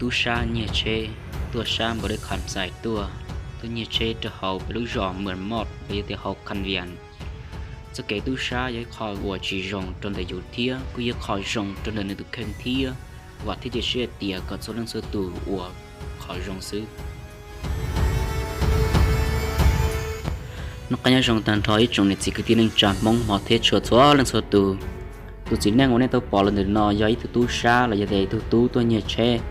Tub sab nyiag tsheb tuaj sab npawg Dej Kham Xais tuaj, tuaj nyiag tsheb rau hauv peb lub zos Mws Moj los yog tias hauv Kham Vias. Txoj kev tub sab yog ib qho uas tsis zoo rau ntawm yus thiab kuj yog qho zoo rau ntawm nws tus kheej thiab. Vam thiab cia siab hais tias kom txhua leej txhua tus ua qhov zoo xwb. Noj qab nyob zoo tag nrho ib tsoom niam txiv kwv tij neej tsa Hmoob hmov thiab tshua txhua leej txhua tus. Tus txiv neej uas nej tau pom los ntawm no yog ib tug tub sab los yog tias ib tug tub tuaj nyiag tsheb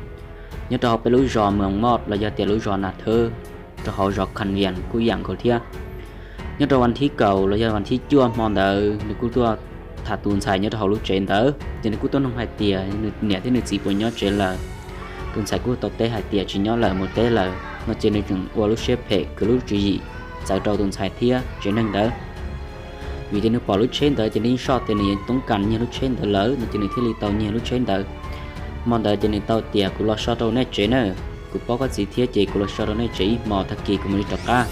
nyob rau hauv peb lub zos Mws Moj los yog tias lub zos Nas Thawb, rau hauv zos Kham Vias kuj ib yam nkaus thiab. Nyob rau vas thib kaum los yog vas thib cuaj hmo ntawd nws kuj tuaj tham tus ntxhais nyob rau hauv lub tsev ntawd ces nws kuj tuaj nug hais tias nws niam thiab nws txiv puas nyob tsev lawm. Tus ntxhais kuj tau teb hais tias tsis nyob lawm, mus teb lawm no ces nws tseem ua lub siab phem kwv lub tswv yim txawv rau tus ntxhais thiab tsev neeg ntawd. Vim tias nws pom lub tsheb ntawd ces nws yeej soj tias nws yuav toob kas nyiag lub tsheb ntawd lawm no ces nws thiaj li tau nyiag lub tsheb ntawd. Hmo ntawd ces nws tau tias kuv los so rau nej tsev na, kuv paub koj txiv thiab ces kuv los so rau nej tsev ib hmo tag kis kuv mam li rov qab.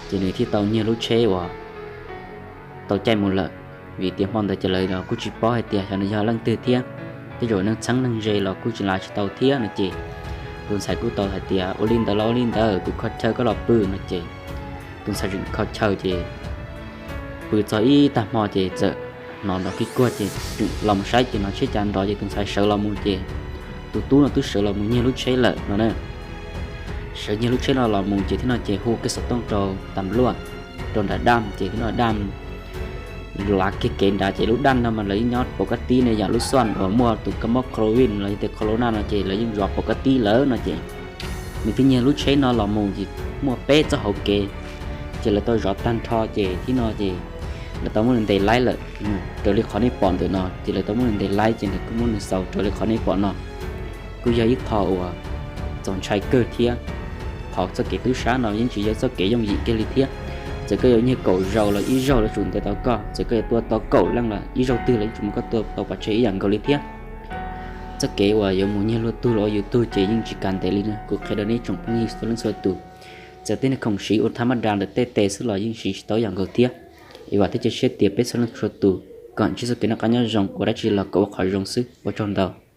Ces nws thiaj tau nyiag lub tsheb uas tau caij mus lawm. Vim tias hmo ntawd ces lawv los kuj tsis paub hais tias xyov nws yog leej twg thiab, tej zaum neeg txheeb neeg ze los kuj tsis lav tsis tau thiab no ces tus ntxhais kuj tau hais tias ua li ntawd los ua li ntawd, kuv kho chaw koj los pw no ces tus ntxhais tseem kho chaw ces pw txog ib tag hmo ces txawm hnov nrov kig kuag ces tseem los mus saib ces hnov tsheb cav nrov ces tus ntxhais sawv los mus ces tus tub no twb sawv los mus nyiag lub tsheb lawm no na. Sawv nyiag lub tsheb no los mus ces thiab no ces hu kiag xov tooj rau tas luaj, rau nram daj ces thiab no daj lav kiag kev nrad ces lub daj no mas lawv yeej nyob pom kab tib ne, yam lub xoj uas muaj tus kab mob covid los yog tias corona no ces lawv yeej zov pom kab tib lawm no ces nws thiaj nyiag lub tsheb no los mus ces muaj peb txoj hauv kev ces lawv tau zov tag nrho ces thiab no ces lawv tau muab nws ntes laib lawm. Raws li qhov nej pom ntawm no ces lawv tau muab nws ntes laib ces nws kuj muab nws xaus raws li qhov nej pom no. Kuj yog ib qho uas txaus ntshai kawg thiab. Qhov txoj kev tub sab no yeej tsis yog txoj kev yooj yim kiag li thiab. Txawm koj yuav nyiag kaum zaus los ib zaug los tsum ntes tau koj, txawm koj yuav tua tau kaum leej los ib zaug twg los yeej tsis muaj koj tua tau pov tseg ib yam nkaus li thiab. Txoj kev uas yuav mus nyiag luag tug los ua yus tug ces yeej tsis kam ntev li na. Kuv qhia rau nej tsoom phooj ywg txhua leej txhua tus, txawm tej neeg khoom siv ua thab mab da ntawm tej tes xwb los yeej siv tsis tau ib yam nkaus thiab. Es vam thiab cia siab tias peb txhua leej txhua tus kom ntsib txoj kev noj qab nyob zoo, ua dab tsi los kom ua qhov zoo xwb. Ua tsaug ntau.